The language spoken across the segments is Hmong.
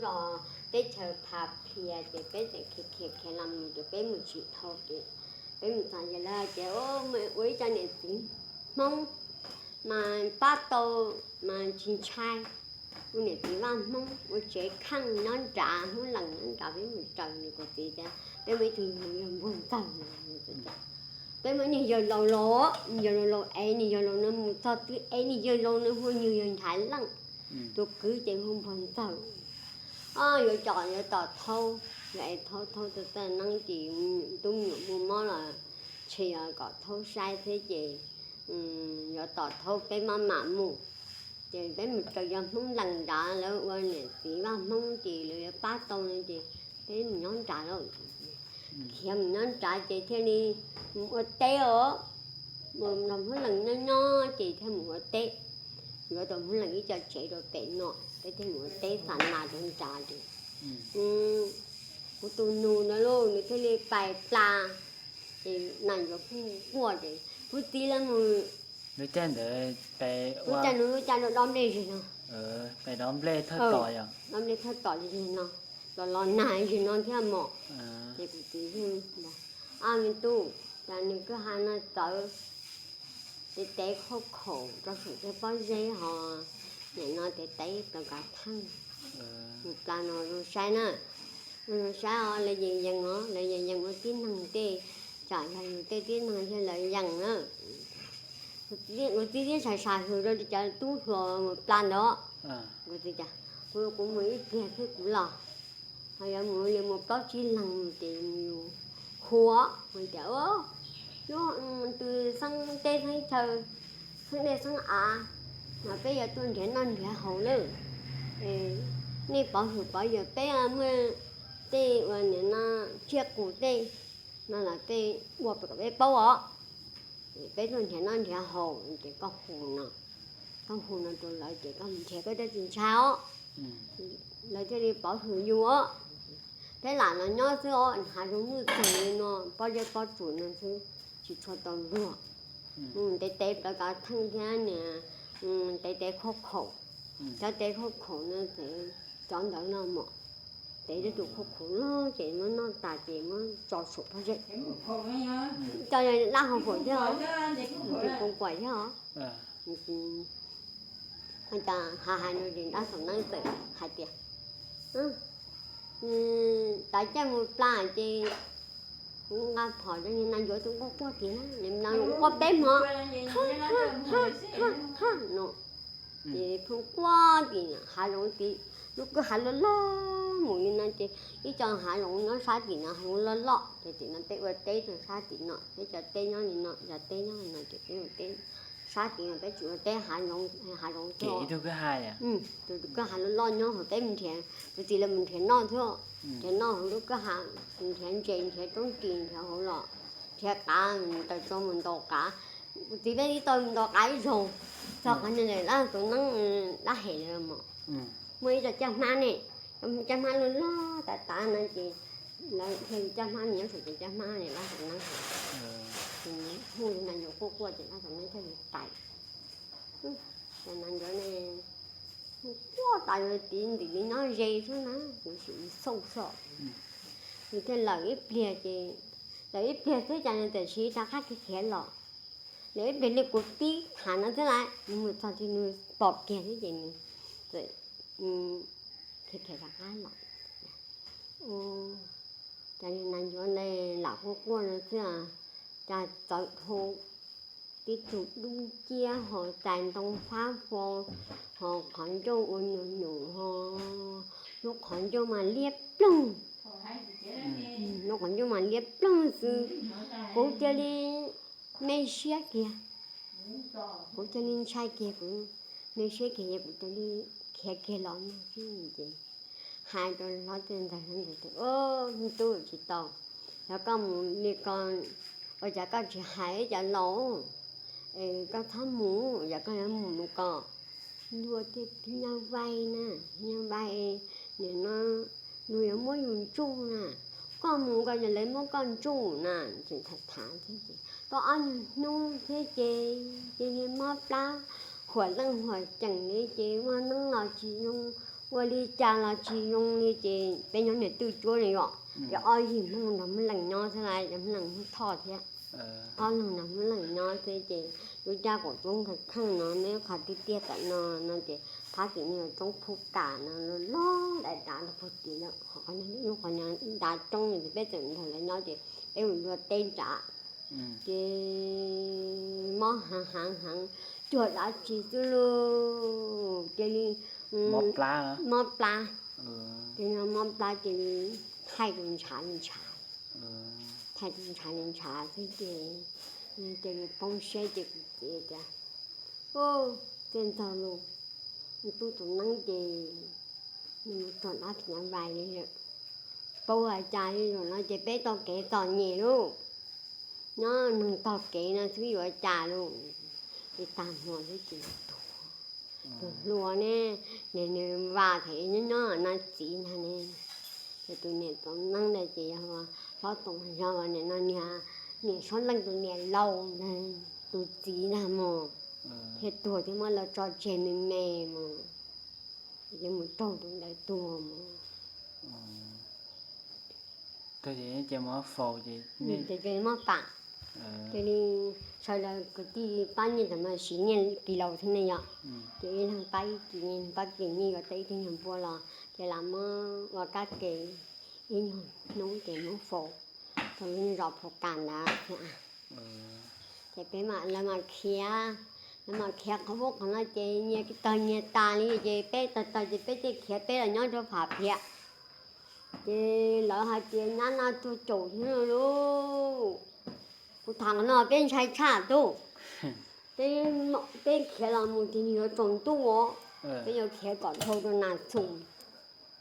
los teb chaws Pha Phia ces peb txawm khiav khiav khiav los mus ces peb mus tsis dhau ces peb mus txog ces lawv tias ua ib co niam txiv Hmoob mas pab tau mas tsis ntshai, ua niam txiv Vaj Hmoob ua tsev kheej nyob nrad, Hmoob Lees nyob nrad, peb mus raws nws. Kuv txiv tias peb muaj ib tug yawg Npuag Ntxawg no, peb muaj niag yawg laus laus, niag yawg laus laus es niag yawg laus no mus txog twb es niag yawg laus no hu niag yawg Nchaiv Leej, tus kwv ces hu Npuag Ntxawg. Yuav tom, yuav tom Thaub, yuav es Thaub, Thaub txawj txawj neeb ces tub me nyuam muaj mob los ntshe yuav kom Thaub saib thiab ces yuav tom Thaub peb maj mam mus. Ces peb mus raws cov Hmoob Lees nrad, lawv ua niam txiv Vaj Hmoob ces lawv yuav pab tau no ces peb mus nyob nrad lawm. Khiav mus nyob nrad ces thiaj li mus ua teb os, mus nrog Hmoob Lees nyob nyob ces thiaj mus ua teb. Yuav tau Hmoob Lees ib co tsev rau pem no, peb thiaj mus ua teb xa nas rau nrad ces kuv tus nus no lauj, nws thiaj li pais plas, ces nas yuav kuj quaj ces kuv txiv lawv mus, lub caij nws lub caij rau dob nplej zig no, dob nplej thawj tom zig no, los los nag zig no thiab mos. Ces kuv txiv, a me tub, cas nws kwj ha no txawv, tev tev khauj khaum rau saum tej pob zeb ho, nim no tev tev plaws kav theej, mus plas no zoo saib na, zoo saib os, lawv yees yees os, lawv yees yees ua tib neeg tej, tsam yog yus tej tib neeg thiaj lawv yees na. Kuv txiv thiab sai sai hws rau cov tub hluas mus plas ntawd. Kuv txiv tias, kuv, kuv mus ib pliag thiab kuv los, ho yuav mus li mus plaub tsib leeg mus ces yus huav, tias, lub tus xeeb teb xeeb chaw, xeeb dej xeeb av, mas peb yuav tuaj nrhiav noj nrhiav haus lawm. Nej pov hwm pov yawm peb muaj tej uas nim no tsiaj qus tej no los peb ua kom peb paub os. Peb tuaj nrhiav noj nrhiav haus ces koj hu no, koj hu no rau lawv ces koj mus nrhiav koj thiaj tsis ntshai os. Lawv thiaj li pov hwm yus os. Peb lam los nyob xwb os, hav zoov nyuj txeeg li no, pob zeb pob tsuas no xwb, tsis tshua tau luag. Tev tev plaws kav theej thiab niag tev tev khauj khaum, cov tev khauj khaum no ces cov ntawd no mos, tev tus khauj khaum loj ces muab noj tas ces muab tso saum pob zeb. Cov dab hau faum thiab, tus koo kuam thiab os. Cas hais hais no ces dab xaum neeb txawm hais tias, tav caij mus plas ces kuv nqa phom rau niag nas ncuav tus quaj quaj tim na, nas ncuav quaj peb hmo, ha ha ha no. Ces pheej quaj tim hav zoov tid, lub kwj ha loj loj mus li no ces ib co hav zoov nyob sab tim no, hav zoov loj loj ces tim no peb ua teb rau sab tim no, peb cov teb nyob li no, cov teb nyob li no ces peb ua teb sab tid no, peb tsis ua teb hav zoov, hav zoov tus kwj ha loj loj nyob hauv, peb mus nrhiav, kuv txiv lawv mus nrhiav noj thiab, nrhiav noj hauv lub kwj ha, nrhiav ntses, nrhiav roob ris, nrhiav hauv los, nrhiav qav, taws tsau mus ntaus qav. Kuv txiv peb tib tau mus ntaus qav ib zaug, txog qhov niag dab xaum neeb dab hem lawm mos, muaj ib co caj hmab ne, caj hmab loj loj tas tas no ces lawv thiaj li, caj hmab nyob saum ces caj hmab ne dab xaum neeb, hu nas ncuav quaj quaj ces dab xaum neeb thiaj li tais. Ces nas ncuav ne quaj tas li tid, ntim li nyob ze xwb na, yuav sim li xauj xwb. Nws thiaj lawm ib pliag ces, lawm ib pliag xwb cas nws txawm siv rov qab khiav khiav los. Lawm ib pliag li kuv pib tham no xwb lawm, nws mus txog ces nws pom kiag xwb ces nws txawm khiav khiav rov qab los. Cas niag nas ncuav ntawd lam quaj quaj no xwb, cas txawm dhau tib tug dub nciab ho txais ntoo fab fo, ho qhov ncauj ua nyuam nyuam ho, lub qhov ncauj mas liab ploog, lub qhov ncauj mas liab ploog xwb. Kuv cia li me siab kiag, kuv cia li ntshai kiag, kuv me siab kiag ces kuv cia li khiav kiag los no xwb ces hais rau hlob Txiaj Ntxawg, hlob Ntxawg tias, me tub, tsis tau, yog koj mus li ko, ua cas koj tsis hais ib co laus, es koj txhob mus, yog koj yuav mus mus ko, luag tej phim nyuj vais na, phim nyuj vais, nim no luag yuav muab yus ntsuj na, koj mus ko yog lawv muab koj ntsuj na. Tseem tham tham thiab ces tau ob nyuag hnub thiab ces cia li mob plab, huam leej huam ceem li ces ua neeb los tsis zoo, ua li cas los tsis zoo li ces peb nyob niam twj cuab li os, ces ob yim Hmoob nrog Hmoob Leej nyob xwb las, Hmoob Leej Hmoob Thoj thiab, ob leeg nrog Hmoob Leej nyob xwb ces lub caj qaum roob kheej kheej no neb qhov tiaj tiaj tom no no ces phab tim no yog roob Phub Kam no loj loj dav dav rau puag tim lawm, qhov no lub qhov nyob dav roob li peb txawm nrog lawv nyob ces peb mus dua teb nrad ces mob heev heev heev, cuag dab tsi xwb lauj, cia li mob plab, ces mob plab cia li thaij rau ntshav li ntshav, thaij rau ntshav li ntshav xwb ces cia li poob siab ces kuv txiv tias, Txiaj ntxawg lauj, tub tus neeb ces nws mus txog dab phim nyuj vais li lawm, paub ua cas li zaum no ces peb taug kev txom nyem lauj, nyob neeg taug kev no xwb yuav cas lauj. Ces tag hmo xwb ces tuag, tus hluas ne, nws nws vam thiab nyob nyob no txiv ntag ne. Ces tus niam tus neeb ntawd ces yog hlob Toom Zog nim no niag, niam Suab Leej tus niam laus ntag, tus txiv ntag mog, thiaj tuag thiab muab lawv tso tseg me me mog, ces mus raug tus ntawd tuag mog. Ces mob pam, cia li sawv daws kwv tij pab nyiaj tam no siv nyiaj kis laus thiab ne yom, ces ib leeg pab ib kis, ib leeg pab kis nyiaj yuav tau ib tug nyuag npua los ces lam muab ua kab ke ib nyuag hnub ces muab faus rau lub zos Phu Kas ntawd thiab. Ces peb mam, lawv mam khiav, lawv mam khiav qhov ub qhov no ces nyias tawg nyias tas li ces peb tawg tawg ces peb thiaj khiav peb los nyob rau Pham Phiam. Ces lawv hais tias nyab Laj tuag caum thiab lauj. Kuv tham qhov no peb ntshai tshaj tub. Peb, peb khiav los mus ces nws yuav tsaus ntuj os. Peb yuav khiav kom dhau rau Nas Xus.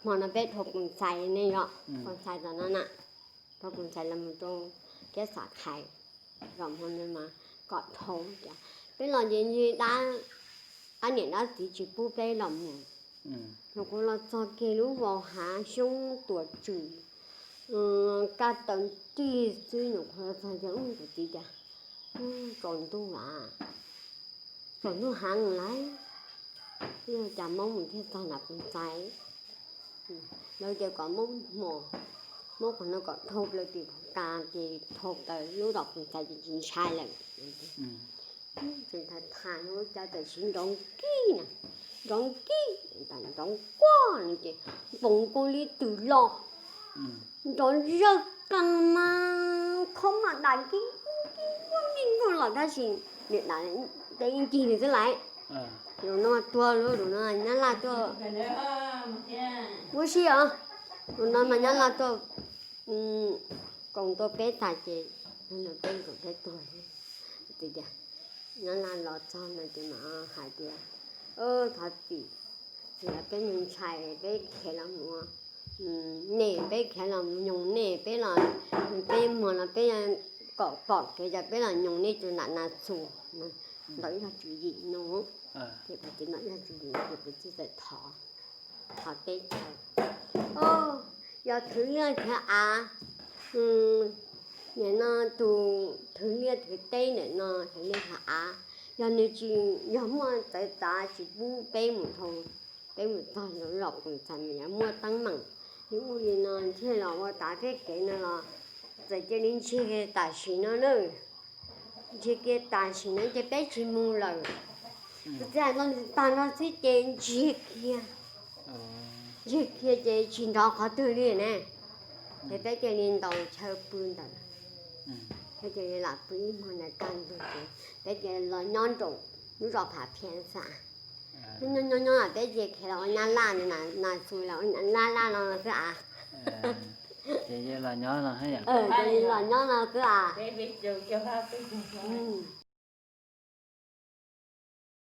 Hmo no peb dhau Pus Ntxhais ne yom, Pus Ntxhais tom no na, dhau Pus Ntxhais los mus rau Kiab Xav Qhais, zaum hmo no mas kom dhau tias peb los ces ntshe dab, dab niam dab txiv tsis pub peb los mus. Nyuam qhuav los txog kiag lub vos hav xyoob tuam tswm, kaj taw nrig xwb, nyuam qhuav los txog ces ub kuv txiv tias, Ub, tsaus ntuj las, tsaus ntuj heev lawm, ib yog cas mob mus thiaj txog nram Pus Ntxhais. Lawv tias kom muab hmo, muab qhov no kom dhau plaws tim Phu Kas ces dhau plaws lub zos Phu Ntxhais ces tsis ntshai lawm. Tseem tham tham ua cas tam sim nrov kib na, nrov kib, nrov quaj no ces npoos nkaus li twm los, nrov zawg qees mas khob mas dam kib kib nkaug los tab sis niam dam teb ncig nws xwb lawm. Zaum no tuag lauj, zaum no nyab laj tuaj. Muab sib os, zaum no mas nyab laj tuaj koom tuaj peb tas ces peb, peb tuag. Tias nyab laj los txog no ces mam hais tias, Thov txim, tsis yog peb ntshai, peb khiav los mus, nej peb khiav los mus nyoog nej, peb los, peb muag los peb kom pom kev ces peb los nyoog nej tus nram Nas Xus, ntawm ib zag tswv yim no. Ces kuv txiv ntawm ib zag tswv yim ces kuv txiv txawm thov, thov teb chaws, yog thwv liaj thwv av, nim no tus thwv liaj thwv teb ntawm no thwv liaj thwv av, yog nws tsis, yog muaj txawv txav tsis pub peb mus dhau, peb mus txog lub zos Pus Ntxhais mas yuav muaj teeb meem li ub li no thiaj los ua tav tej kev no los txawm cia li ntsiag kiag tam sim no na. Ntsiag kiag tam sim no ces peb tsis mus lawm. Kuv txiv hais no tag no xwb ces ntsiag kiag, ntsiag kiag ces tsis nrov qhov twg li ne. Ces peb cia li ntaus chaw pw ntawd, peb cia li lam pw ib hmo ntawd kaj ntug ces peb cia li los nyob nraum lub zos Phav Phiab xwb. Nyob nyob nyob peb cia li khiav los ua nyab laj, Nas Xus los ua nyab laj no xwb as. Ces los nyob no, cia li los nyob no xwb as.